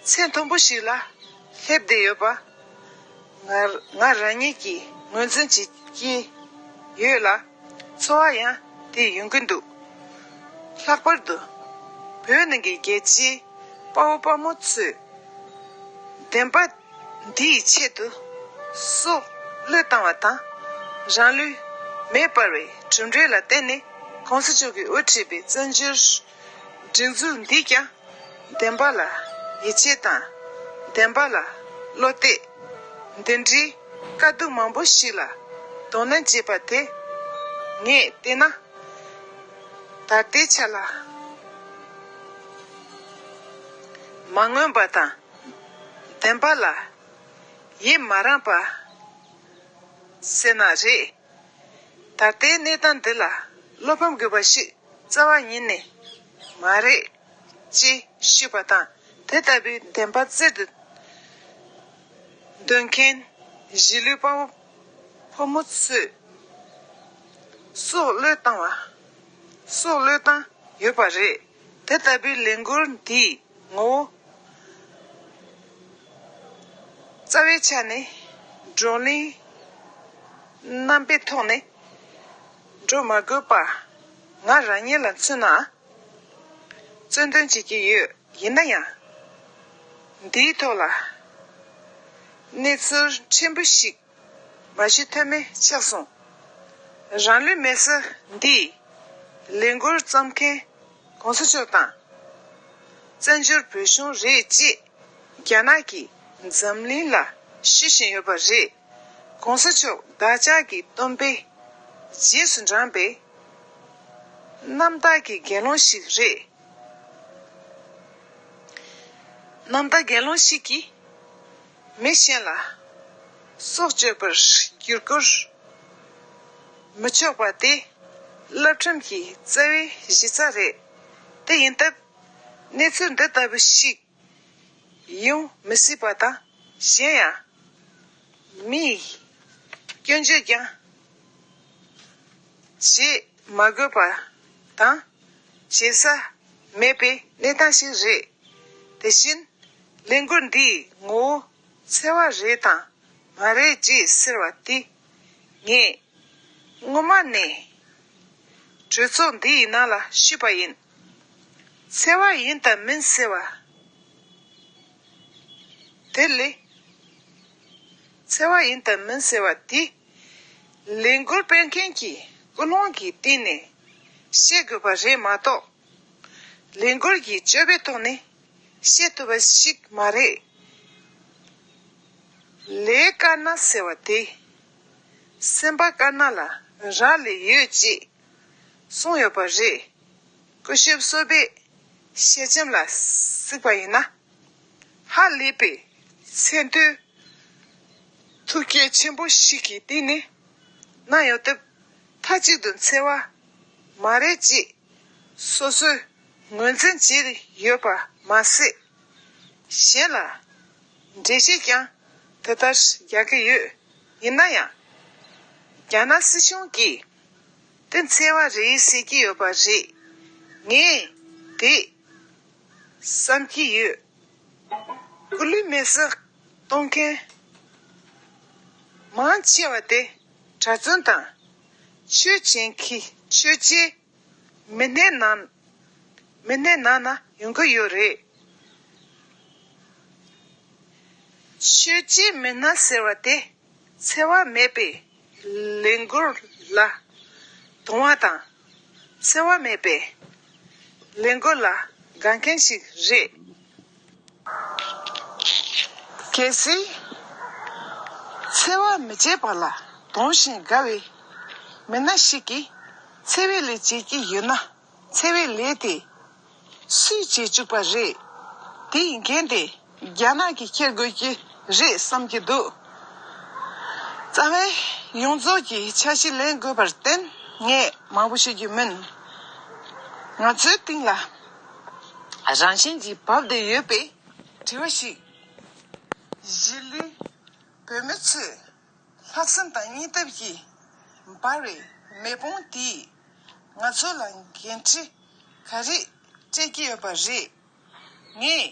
ཚད་མཐོན་པོ་ཞིག་ལ་སླེབས་བསྡད་ཡོད་པ་ང་ང་རང་ཉིད་ཀྱིས་ངོས་འཛིན་བྱེད་ཀྱི་ཡོད་ལ། ཚོར་བ་ཡང་དེ་ཡོང་གི་འདུག་ལྷག་པར་དུ་བོད་ནང་གི་རྒྱལ་གཅེས་དཔའ་བོ་དཔའ་མོ་ཚོས་བདེན་པ་འདིའི་ཆེད་དུ་སྲོག་བློས་བཏང་བ་དང་། རང་ལུས་མེ་སྤར་བའི་གྲུབ་འབྲས་ལ་བརྟེན་ནས། གོང་ས་མཆོག་གིས་དབུ་ཁྲིད་པའི་བཙན་བྱོལ་སྒྲིག་འཛུགས་འདིས་ཀྱང་བདེན་པ་ལ་ཡིད་ཆེས་དང་། བདེན་པ་ལ་བློ་གཏད། འདི་འདྲའི་དཀའ་སྡུག་མང་པོ་ཞིག་ལ་གདོང་ལེན་བྱས་པ་དེ། ངས་བལྟས་ན་ད་ལྟའི་ཆ་ལ་མ་མངོན་པ་དང་། བདེན་པ་ལ་ཡིད་མ་རངས་པ་ཟེར་ན་རེད། ད་ལྟའི་གནས་སྟངས་འདི་ལ་བློ་ཕམ་དགོས་པ་ཞིག་རྩ་བ་ཉིད་ནས་མ་རེད་ཅེས་ཞུས་པ་དང་། དེ་ལྟ་བུའི་བདེན་པ་རྩལ་དུ་འདོན་མཁན་གཞིས་ལུས་དཔའ་བོ་ཕོ་མོ་ཚོས་སྲོག་བློས་བཏང་བ། སྲོག་བློས་བཏང་ཡོད་པ་རེད། དེ་ལྟ་བུའི་ལས་འགུལ་འདིའི་ངོ་བོ། རྩ་བའི་ཆ་ནས་བགྲོ་གླེང་རྣམ་པའི་ཐོག་ནས་ འགྲོ་མ་དགོས་པ། ང་རང་ཉིད་ལ་མཚོན་ན། རྩོད་འདོན་བྱེད་ཀྱི་ཡོད། ཡིན་ན་ཡང་། འདིའི་ཐོག་ལ། གནས་ཚུལ་ཕྲན་བུ་ཞིག་མ་ཤེས་ཐབས་མེད་ཆགས་སོང་། རང་ལུས་མེར་སྲེག་འདིས་ལས་འགུལ་བརྩམས་མཁན་གོང་ས་མཆོག་དང་། བཙན་བྱོལ་བོད་གཞུང་རེད་ཅེས་རྒྱ་ནག་གིས་འཛམ་གླིང་ལ་ཤོད་བཞིན་ཡོད་པ་རེད། གོང་ས་མཆོག་བདག་ཅག་གི་སྟོན་པའི་རྗེས་སུ་འབྲངས་པའི་རྣམ་དག་གི་དགེ་སློང་ཞིག་རེད། རྣམ་དག་དགེ་སློང་ཞིག་གིས་མི་གཞན་ལ་སྲོག་གཅོད་པར་བསྒྱུར་བཀོལ་མི་ཆོག་པ་དེ་བསླབ་ཁྲིམས་ཀྱི་རྩ་བའི་གཞི་རྩ་རེད། དེ་ཡིན་སྟབས། གནས་ཚུལ་འདི་ལྟ་བུ་ཞིག་ཡོང་མི་སྲིད་པ་དང་། གཞན་ཡང་། མིས་སྐྱོན་བརྗོད་ཀྱང་བྱེད་མ་དགོས་པ་དང་། བྱེད་ས་མེད་པའི་གནས་སྟངས་ཤིག་རེད། དེ་བཞིན་ལས་འགུལ་འདིའི་ངོ་བོ་འཚེ་བ་རེད་དང་མ་རེད་ཅེས་ཟེར་བ་དེ་ངས་སྔོན་མ་ནས་གྲོས་ཚོགས་འདིའི་ནང་ལ་ཞུས་པ་ཡིན། འཚེ་བ་ཡིན་དང་མིན་ཟེར་བ་དེ་ལས། འཚེ་བ་ཡིན་དང་མིན་ཟེར་བ་དེ་ལས་འགུལ་སྤེལ་མཁན་གྱི་ཀུན་སློང་གི་སྟེང་ནས་བཤད་དགོས་པ་རེད་མ་གཏོགས། ལས་འགུལ་གྱི་སྤྱོད་པའི་ཐོག་ནས་བཤད་ཐུབ་པ་ཞིག་མ་རེད། ལས་དཀར་ནག་ཟེར་བ་དེ་སེམས་པ་དཀར་ནག་ལ་རག་ལས་ཡོད་ཅེས་གསུངས་ཡོད་པ་རེད། སྐུ་ཞབས་སོ་པའི་ཞལ་ཆེམས་ལ་གཟིགས་པ་ཡིན་ན། ཧ་ལས་པའི་མཚན་ཐོའི་ཐུགས་བསྐྱེད་ཆེན་པོ་ཞིག་གི་སྟེང་ནས་གནང་ཡོད་སྟབས། མཐའ་གཅིག་ཏུ་འཚེ་བ་མ་རེད་ཅེས་སོ་སོས་ངོས་འཛིན་བྱས་ཡོད་པ་མ་ཟད། གཞན་ལ་འགྲེལ་བཤད་ཀྱང་དེ་ལྟར་རྒྱག་གི་ཡོད། ཡིན་ན་ཡང་། རྒྱ་ནག་སྲིད་གཞུང་གིས་དེ་འཚེ་བ་རེད་ཟེར་གྱི་ཡོད་པ་རེད། ངས་དེ་བསམ་གྱི་ཡོད། སྐུ་ལུས་མེར་སྲེག་གཏོང་མཁན་མང་ཆེ་བ་དེ་གྲྭ་བཙུན་དང་ཆོས་བྱེད་མཁན་ཆོས་བྱེད་མི་སྣའི་ནང་མི་སྣའི་ནང་ན་ཡོང་གི་ཡོད་རེད། ཆོས་བྱེད་མི་སྣ་ཟེར་བ་དེ་འཚེ་བ་མེད་པའི་ལས་འགུལ་ལ་དུང་བ་དང་། འཚེ་བ་མེད་པའི་ལས་འགུལ་ལ་དགའ་མཁན་ཞིག་རེད། གལ་སྲིད་འཚེ་བ་མི་བྱེད་པ་ལ་དུང་ཞིང་དགའ་བའི་མི་སྣ་ཞིག་གིས་འཚེ་བའི་ལས་བྱེད་ཀྱི་ཡོད་ན། འཚེ་བའི་ལས་དེ་སུས་བྱེད་བཅུག་པ་རེད། དེའི་འགན་དེ་རྒྱ་ནག་གིས་འཁྱེར་དགོས་ཀྱི་རེད་བསམ་གྱི་འདུག་རྩ་བའི་ཡོངས་རྫོགས་ཀྱི་འཆར་གཞི་ལེན་དགོས་པར་བརྟེན། ངས་མང་པོ་བཤད་རྒྱུ་མིན། ང་ཚོའི་སྟེང་ལ་རང་བཞིན་གྱིས་བབས་བསྡད་ཡོད་པའི་དྲི་བ་ཞིག་གཞིས་ལུས་བོད་མི་ཚོས་ལྷག་བསམ་དང་སྙིང་སྟོབས་ཀྱིས་འབར་བའི་མེ་དཔུང་དེས་ང་ཚོ་ལ་འགན་འཁྲི་ག་རེ་སྤྲད་ཀྱི་ཡོད་པ་རེད། ངས་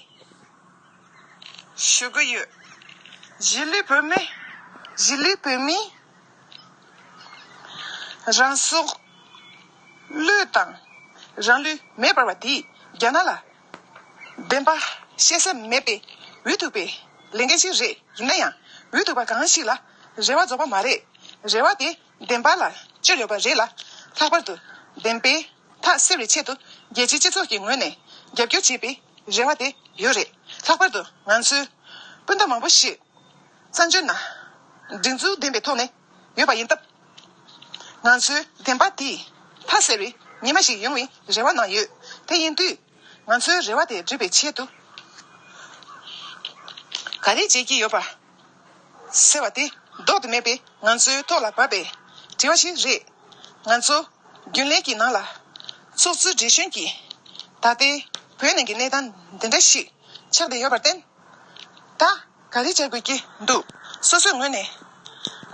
ཞུ་གི་ཡོད། གཞིས་ལུས་བོད་མི། གཞིས་ལུས་བོད་མིས་རང་སྲོག་བློས་བཏང་། རང་ལུས་མེ་སྤར་བ་དེས་རྒྱ་ནག་ལ་བདེན་པ་བཤད་ས་མེད་པའི་འུ་ཐུག་པའི་ལས་འགན་ཞིག་རེད། ཡིན་ན་ཡང་འུ་ཐུག་པ་གང་ཞིག་ལ་རེ་བ་རྫོགས་པ་མ་རེད། རེ་བ་དེ་བདེན་པ་ལ་བཅོལ་ཡོད་པ་རེད་ལ། ལྷག་པར་དུ་བདེན་པའི་མཐའ་གསལ་བའི་ཆེད་དུ་རྒྱལ་སྤྱིའི་སྤྱི་ཚོགས་ཀྱི་ངོས་ནས་རྒྱབ་སྐྱོར་བྱེད་པའི་རེ་བ་དེ་ཡོད་རེད། ལྷག་པར་དུ་ང་ཚོའི་སྤུན་ཟླ་མང་པོ་ཞིག་བཙན་བྱོལ་ནང་སྒྲིག་འཛུགས་ལྡན་པའི་ཐོག་ནས་ཡོད་པ་ཡིན་སྟབས། ང་ཚོའི་བདེན་པ་དེ་མཐའ་གསལ་བའི་ཉི་མ་ཞིག་ཡོང་བའི་རེ་བ་གནང་ཡོད། དེ་ཡིན་དུས་ང་ཚོའི་རེ་བ་དེ་འགྲུབ་པའི་ཆེད་དུ་ག་རེ་བྱེད་ཀྱི་ཡོད་པ་ཟེར་བ་དེ་ལྡོག་ཏུ་མེད་པའི་ང་ཚོའི་ཐོག་ལ་བབས་པའི་དྲི་བ་ཞིག་རེད། ང་ཚོ་རྒྱུན་ལས་ཀྱི་ནང་ལ་ཚོགས་གཙོའི་གྲོས་གཞོན་གྱིས་ད་ལྟའི་བོད་ནང་གི་གནས་སྟངས་འདི་འདྲ་ཞིག་ཆགས་བསྡད་ཡོད་པར་བརྟེན། ད་ག་རེ་བྱ་དགོས་ཀྱི་འདུག་སོ་སོའི་ངོས་ནས་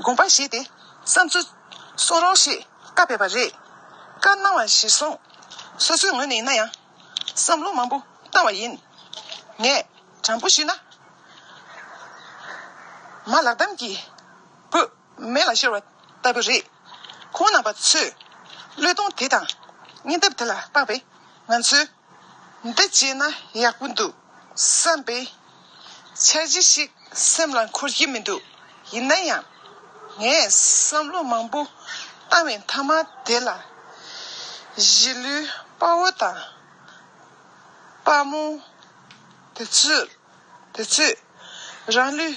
དགོངས་པ་བཞེས་ཏེ་བསམ་ཚུལ་གསུང་རོགས་ཞེས་བཀའ་ཕེབས་པ་རེད། བཀའ་གནང་བ་གཞིར་བཟུང་། སོ་སོའི་ངོས་ནས་ཡིན་ན་ཡང་བསམ་བློ་མང་པོ་བཏང་བ་ཡིན། ངས་དྲང་པོ་ཞུས་ན། མ་ལག་གདམ་གྱི་བུ་མེ་ལ་ཤོར་བ་ལྟ་བུ་རེད། ཁོང་རྣམ་པ་ཚོས་ བློས་གཏོང་དེ་དང་། གཉེན་འདབས་དེ་ལ་དཔག་པའི་ང་ཚོས་འདི་བྱས་ན་ཡག་པོ་འདུག་བསམ་པའི་འཆར་གཞི་ཞིག་སེམས་ལ་འཁོར་གྱི་མི་འདུག་ཡིན་ན་ཡང་། ངས་བསམ་བློ་མང་པོ་བཏང་བའི་མཐའ་མ་དེ་ལ། གཞིས་ལུས་དཔའ་བོ་དང་། དཔའ་མོ་དེ་ཚོས། དེ་ཚོས་རང་ལུས་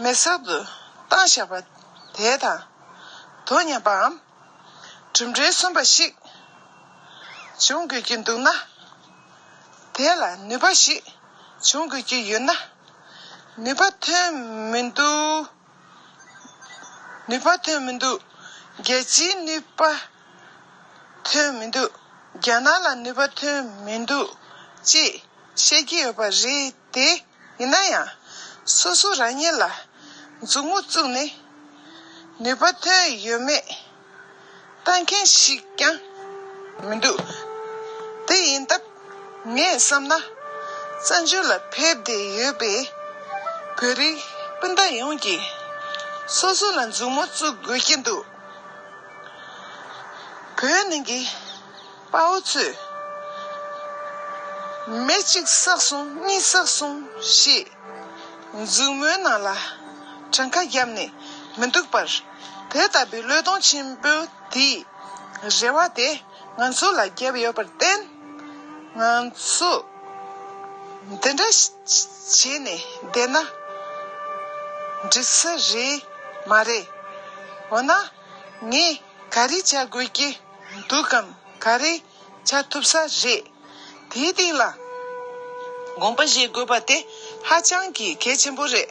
མེ་སྲེག་ཏུ་བཏང་བཞག་པ་དེ་དང་དོ་མཉམ་པའམ། གྲུབ་འབྲས་སོན་པ་ཞིག་བྱུང་དགོས་ཀྱི་འདུག་ན། དེ་ལ་ནུས་པ་ཞིག་བྱུང་དགོས་ཀྱི་ཡོད་ན། ནུས་པ་ཐོན་མི་འདུག་ནུས་པ་ཐོན་མི་འདུག་རྒྱལ་སྤྱིའི་ནུས་པ་ཐོན་མི་འདུག་རྒྱ་ནག་ལ་ནུས་པ་ཐོན་མི་འདུག་ཅེས་བཤད་ཀྱི་ཡོད་པ་རེད་དེ། ཡིན་ན་ཡང་། སོ་སོ་རང་ཉིད་ལ་མཛུབ་མོ་བཙུགས་ནས་ནུས་པ་ཐོན་ཡོད་མེད་ལྟ་མཁན་ཞིག་ཀྱང་མི་འདུག་དེ་ཡིན་སྟབས། ངས་བསམ་ན། བཙན་བྱོལ་ལ་ཕེབས་བསྡད་ཡོད་པའི་བོད་རིགས་སྤུན་ཟླ་ཡོངས་ཀྱིས་སོ་སོ་ལ་མཛུབ་མོ་བཙུགས་དགོས་ཀྱི་འདུག་བོད་ནང་གི་དཔའ་བོ་ཚོས་མི་གཅིག་བསགས་སོང་གཉིས་བསགས་སོང་ཞེས་མཛུབ་མོའི་ནང་ལ་གྲངས་ཀ་བརྒྱབ་ནས་མི་འདུག་པར། དེ་ལྟ་བུའི་བློས་གཏོང་ཆེན་པོ་དེའི་རེ་བ་དེ་ང་ཚོ་ལ་བརྒྱབ་ཡོད་པར་བརྟེན། ང་ཚོ་འདི་འདྲ་བྱས་ནས་བསྡད་ན་འགྲིག་ས་རེད་མ་རེད། འོ་ན་ངས་ག་རེ་བྱ་དགོས་ཀྱི་འདུག་གམ། ག་རེ་བྱ་ཐུབ་ས་རེད། དེའི་སྟེང་ལ་དགོངས་པ་བཞེས་དགོས་པ་དེ་ཧ་ཅང་གི་གལ་ཆེན་པོ་རེད།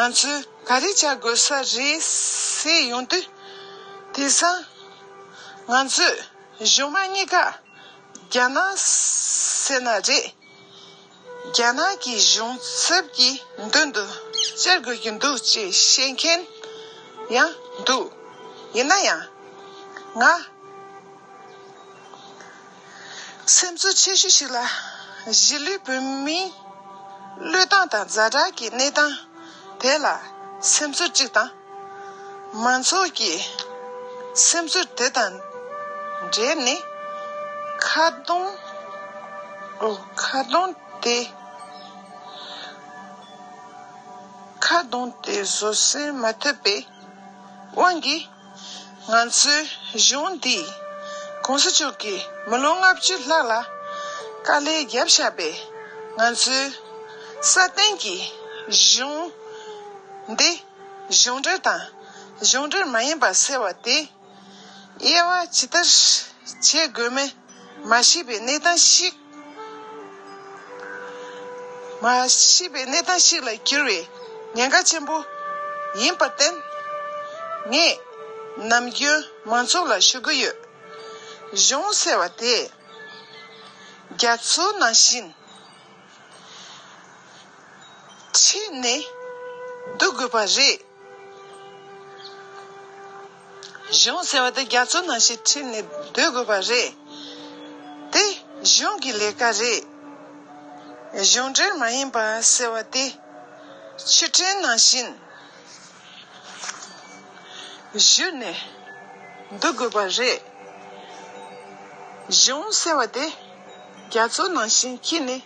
ང་ཚོས་ག་རེ་བྱ་དགོས་ས་རེད་ཟེར་ཡོང་དུས། དེང་སང་ང་ཚོས་གཞུང་མང་གཉིས་ཀ་རྒྱ་ནག་ཟེར་ན་རེད། རྒྱ་ནག་གི་གཞུང་ཚབ་ཀྱི་མདུན་དུ་བཅར་དགོས་ཀྱི་འདུག་ཅེས་བཤད་མཁན་ཡང་འདུག་ཡིན་ན་ཡང་། ང་སེམས་ཚོར་ཆེ་ཤོས་ཤིག་ལ། གཞིས་ལུས་བོད་མིའི་བློས་བཏང་དང་ཛ་དྲག་གི་གནས་སྟངས་དེ་ལ་སེམས་ཚོར་གཅིག་དང་། མང་ཚོགས་ཀྱི་སེམས་ཚོར་དེ་དང་འབྲེལ་ནས་ཁ་རྡུང་། ཨོ། ཁ་རྡུང་དེ། ཁ་རྡུང་དེ་བཟོད་བསྲན་མ་ཐུབ་པའི་དབང་གིས། ང་ཚོའི་གཞུང་འདིས་གོང་ས་མཆོག་གིས་མི་ལོ་ལྔ་བཅུ་ལྷག་ལ་དཀའ་ལས་བརྒྱབ་བཞག་པའི་ང་ཚོའི་སྲ་བརྟན་གྱི་གཞུང་འདི་གཞུང་འབྲེལ་དང་གཞུང་འབྲེལ་མ་ཡིན་པ་ཟེར་བ་དེ། དབྱེ་བ་ཇི་ལྟར་འབྱེད་དགོས་མིན་མ་ཤེས་པའི་གནས་སྟངས་ཤིག་མ་ཤེས་པའི་གནས་སྟངས་ཤིག་ལ་གྱུར་བའི་ཉེན་ཁ་ཆེན་པོ་ཡིན་པར་བརྟེན། ངས་ནམ་རྒྱུན་མང་ཚོགས་ལ་ཞུ་གི་ཡོད། གཞུང་ཟེར་བ་དེ་རྒྱ་མཚོ་ནང་བཞིན་ཁྲིད་ནས་སྡོད་དགོས་པ་རེད། གཞུང་ཟེར་བ་དེ་རྒྱ་མཚོ་ནང་བཞིན་ཁྲིད་ནས་སྡོད་དགོས་པ་རེད། དེ་གཞུང་གི་ལས་ཀ་རེད། གཞུང་འབྲེལ་མ་ཡིན་པ་ཟེར་བ་དེ་ཆུ་ཕྲན་ནང་བཞིན་བཞུར་ནས་སྡོད་དགོས་པ་རེད། གཞུང་ཟེར་བ་དེ་རྒྱ་མཚོ་ནང་བཞིན་འཁྱིལ་ནས་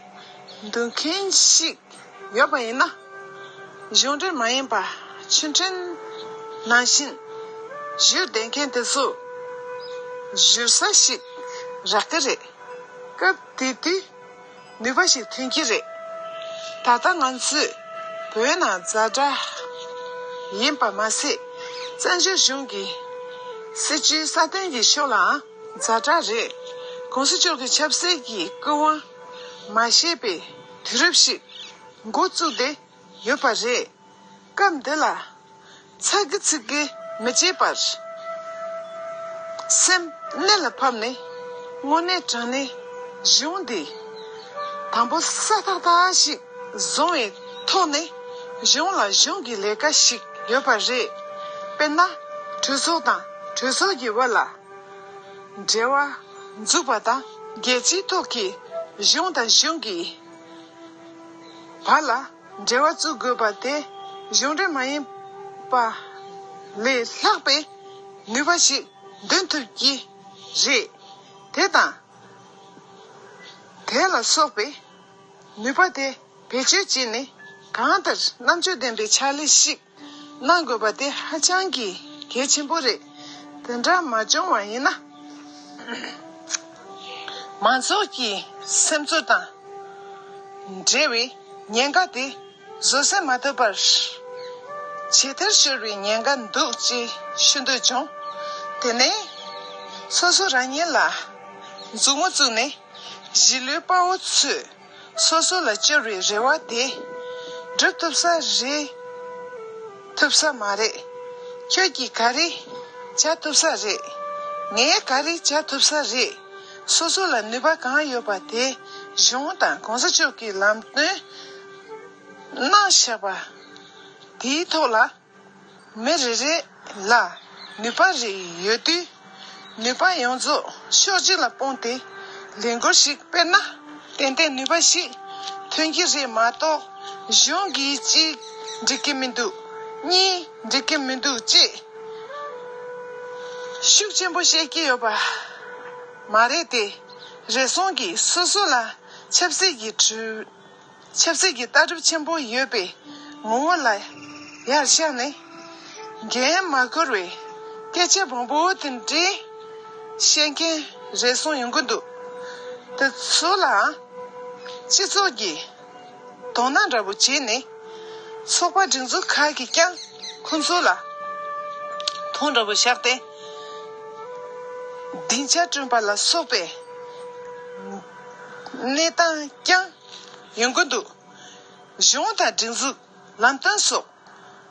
སྡོད་མཁན་ཞིག་ཡོད་པ་ཡིན་ན། གཞུང་འབྲེལ་མ་ཡིན་པ་ཆུ་ཕྲན་ནང་བཞིན་བཞུར་བསྡད་མཁན་དེ་ཚོ་བཞུར་ས་ཞིག་རག་གི་རེད། སྐབས་དེ་དུས་ནུས་པ་ཞིག་ཐོན་གྱི་རེད། ད་ལྟ་ང་ཚོས་བོད་ནང་ཛ་དྲག་ཡིན་པ་མ་ཟད། བཙན་བྱོལ་གཞུང་གི་སྲིད་བྱུས་སྲ་བརྟན་གྱི་ཕྱོགས་ལའང་ཛ་དྲག་རེད། གོང་ས་མཆོག་གི་ཆབ་སྲིད་ཀྱི་སྐུ་དབང་མ་བཞེས་པའི་དུས་རབས་ཤིག་འགོ་བཙུགས་ཏེ་ཡོད་པ་རེད། སྐབས་འདི་ལ་ཚ་གི་ཚིག་གི་མི་བྱེད་པར། སེམས་གནད་ལ་ཕབ་ནས་དངོས་གནས་དྲང་གནས་གཞུང་འདི་དང་པོ་སྲ་ཐག་ཐག་ཞིག་བཟུང་བའི་ཐོག་ནས་གཞུང་ལ་གཞུང་གི་ལས་ཀ་ཞིག་ཡོད་པ་རེད། དཔེར་ན་གྲོས་ཚོགས་དང་གྲོས་ཚོགས་ཀྱི་བར་ལ་འབྲེལ་བ་འཛུགས་པ་དང་། རྒྱལ་སྤྱིའི་ཐོག་གི་གཞུང་དང་གཞུང་གི་བར་ལ་འབྲེལ་བ་བཙུགས་དགོས་པ་དེ་གཞུང་འབྲེལ་མ་ཡིན་པ་ལས་ལྷག་པའི་ནུས་པ་ཞིག་འདོན་ཐུབ་ཀྱི་ རེད། དེ་དང་། དེ་ལ་སོགས་པའི་ནུས་པ་དེ་བེད་སྤྱོད་བྱས་ནས་གང་ལྟར་རྣམ་དཔྱོད་ལྡན་པའི་ཕྱག་ལས་ཤིག་གནང་དགོས་པ་དེ་ཧ་ཅང་གི་གལ་ཆེན་པོ་རེད། དེ་འདྲ་མ་བྱུང་བ་ཡིན་ན། མང་ཚོགས་ཀྱི་སེམས་ཚོར་དང་འབྲེལ་བའི་ཉེན་ཁ་དེ་བཟོད་བསྲན་མ་ཐུབ་པར་ཇེ་མཐར་ཤོར་བའི་ཉེན་ཁ་འདུག་ཅེས་ཞུ་འདོད་བྱུང་། དེ་ནས་སོ་སོ་རང་ཉིད་ལ་མཛུབ་མོ་བཙུགས་ནས་གཞིས་ལུས་དཔའ་བོ་ཚོས་སོ་སོ་ལ་བཅོལ་བའི་རེ་བ་དེ་སྒྲུབ་ཐུབ་ས་རེད། ཐུབ་ས་མ་རེད། ཁྱོད་ཀྱིས་ག་རེ་བྱ་ཐུབ་ས་རེད། ངས་ག་རེ་བྱ་ཐུབ་ས་རེད། སོ་སོ་ལ་ནུས་པ་གང་ཡོད་པ་དེ་གཞུང་དང་གོང་ས་མཆོག་གིས་ལམ་སྟོན་གནང་བཞག་པ་དེའི་ཐོག་ལ། མི་རེ་རེ་ལ་ནུས་པ་རེ་ཡོད་དུས། ནུས་པ་ཡོངས་རྫོགས་ཕྱོགས་གཅིག་ལ་སྤུངས་ཏེ་ལས་འགུལ་ཞིག་སྤེལ་ན། ཏན་ཏན་ནུས་པ་ཞིག་ཐོན་གྱི་རེད་མ་གཏོགས། གཞུང་གིས་གཅིག་འགྲིག་གི་མི་འདུག་གཉིས་འགྲིག་གི་མི་འདུག་ཅེས་ཤུགས་ཆེན་པོ་བཤད་ཀྱི་ཡོད་པ་མ་རེད་དེ། རེ་ཟུང་གིས་སོ་སོ་ལ་ཆབ་སྲིད་ཀྱི་གྲོས། ཆབ་སྲིད་ཀྱི་ལྟ་གྲུབ་ཆེན་པོ་ཡོད་པའི་ངོ་བོ་ལ་ཡར་བཞག་ནས། འགན་མ་འཁུར་བའི་སྐད་ཆ་མང་པོ་དེ་འདྲའི་བཤད་མཁན་རེ་ཟུང་ཡོང་གི་འདུག་དེ་ཚོ་ལའང་སྤྱི་ཚོགས་ཀྱིས་དོ་སྣང་འདྲ་པོ་བྱས་ནས། ཚོགས་པ་སྒྲིག་འཛུགས་ཁག་གིས་ཀྱང་ཁོང་ཚོ་ལ་དོ་སྣང་འདྲ་པོ་བཞག་སྟེ། སྡིངས་ཆ་བསྐྲུན་པ་ལ་སོགས་པའི་གནས་སྟངས་ཀྱང་ཡོང་གི་འདུག་གཞུང་དང་སྒྲིག་འཛུགས། ལམ་སྟོན་སོགས་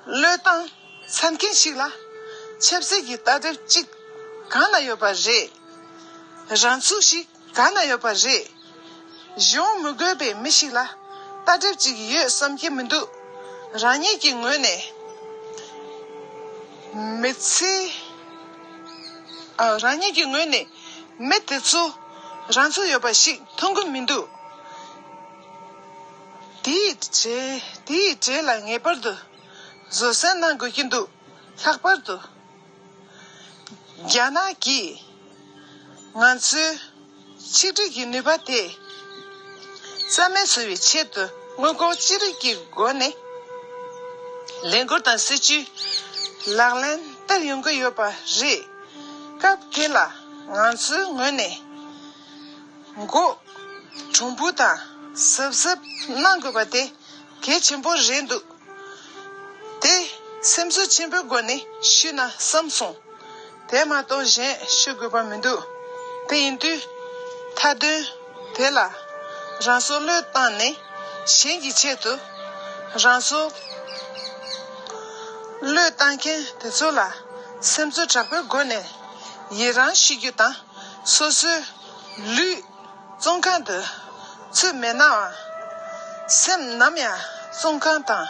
བློས་བཏང་ཚར་མཁན་ཞིག་ལ། ཆབ་སྲིད་ཀྱི་ལྟ་གྲུབ་གཅིག་གང་ན་ཡོད་པ་རེད། རང་ཚུགས་ཤིག་གང་ན་ཡོད་པ་རེད། གཞུང་མི་དགོས་པའི་མི་ཞིག་ལ་ལྟ་གྲུབ་གཅིག་ཡོད་བསམ་གྱི་མི་འདུག་རང་ཉིད་ཀྱི་ངོས་ནས། མི་ཚེ། ཨ། རང་ཉིད་ཀྱི་ངོས་ནས་མི་དེ་ཚོ་རང་ཚུགས་ཡོད་པ་ཞིག་མཐོང་གི་མི་འདུག་དེའི་གྲས། དེའི་གྲས་ལ་ངེས་པར་དུ་བཟོད་བསྲན་གནང་དགོས་ཀྱི་འདུག་ལྷག་པར་དུ། རྒྱ་ནག་གིས་ང་ཚོའི་ཆིག་སྒྲིལ་གྱི་ནུས་པ་དེ་རྩ་མེད་བཟོ་བའི་ཆེད་དུ། དངུལ་འབོར་ཅི་རིགས་ཀྱི་སྒོ་ནས་ལས་འགུལ་དང་སྲིད་ཇུས་ལག་ལེན་བསྟར་ཡོང་གི་ཡོད་པ་རེད། སྐབས་དེ་ལ་ང་ཚོའི་ངོས་ནས་མགོ་གྲུང་པོ་དང་གཟབ་གཟབ་གནང་དགོས་པ་དེ་གལ་ཆེན་པོ་རེད་འདུག་དེ་སེམས་གསོ་ཆེན་པོའི་སྒོ་ནས་ཞུས་ན་བསམ་སོང་། དེ་མ་གཏོགས་གཞན་ཞུ་དགོས་པ་མི་འདུག་དེ་ཡིན་དུས། མཐའ་དོན་དེ་ལ་རང་སྲོག་བློས་བཏང་ནས་གཞན་གྱི་ཆེད་དུ། རང་སྲོག་བློས་བཏང་མཁན་དེ་ཚོ་ལ་སེམས་གསོ་དྲག་པོའི་སྒོ་ནས་ཡི་རང་ཞུ་རྒྱུ་དང་། སོ་སོའི་ལུས་བཙོན་ཁང་དུ་ཚུད་མེད་ནའང་། སེམས་ནམ་ཡང་བཙོན་ཁང་དང་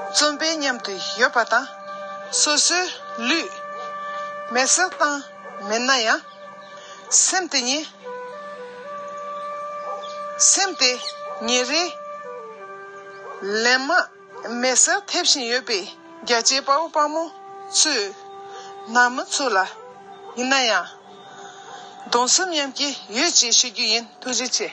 བཙོན་པའི་མཉམ་དུ་ཡོད་པ་དང་། སོ་སོའི་ལུས་མེ་སྲེག་བཏང་མེད་ན་ཡང་། སེམས་དེ་ཉིད། སེམས་དེ་ཉིན་རེ་ལན་མང་མེ་སྲེག་ཐེབས་བཞིན་ཡོད་པའི་རྒྱ་ཆེའི་དཔའ་བོ་དཔའ་མོ་ཚོའི་ནང་མི་ཚོ་ལ་ཡིན་ན་ཡང་། གདུང་སེམས་མཉམ་སྐྱེད་ཡོད་ཅེས་ཞུ་རྒྱུ་ཡིན། ཐུགས་རྗེ་ཆེ།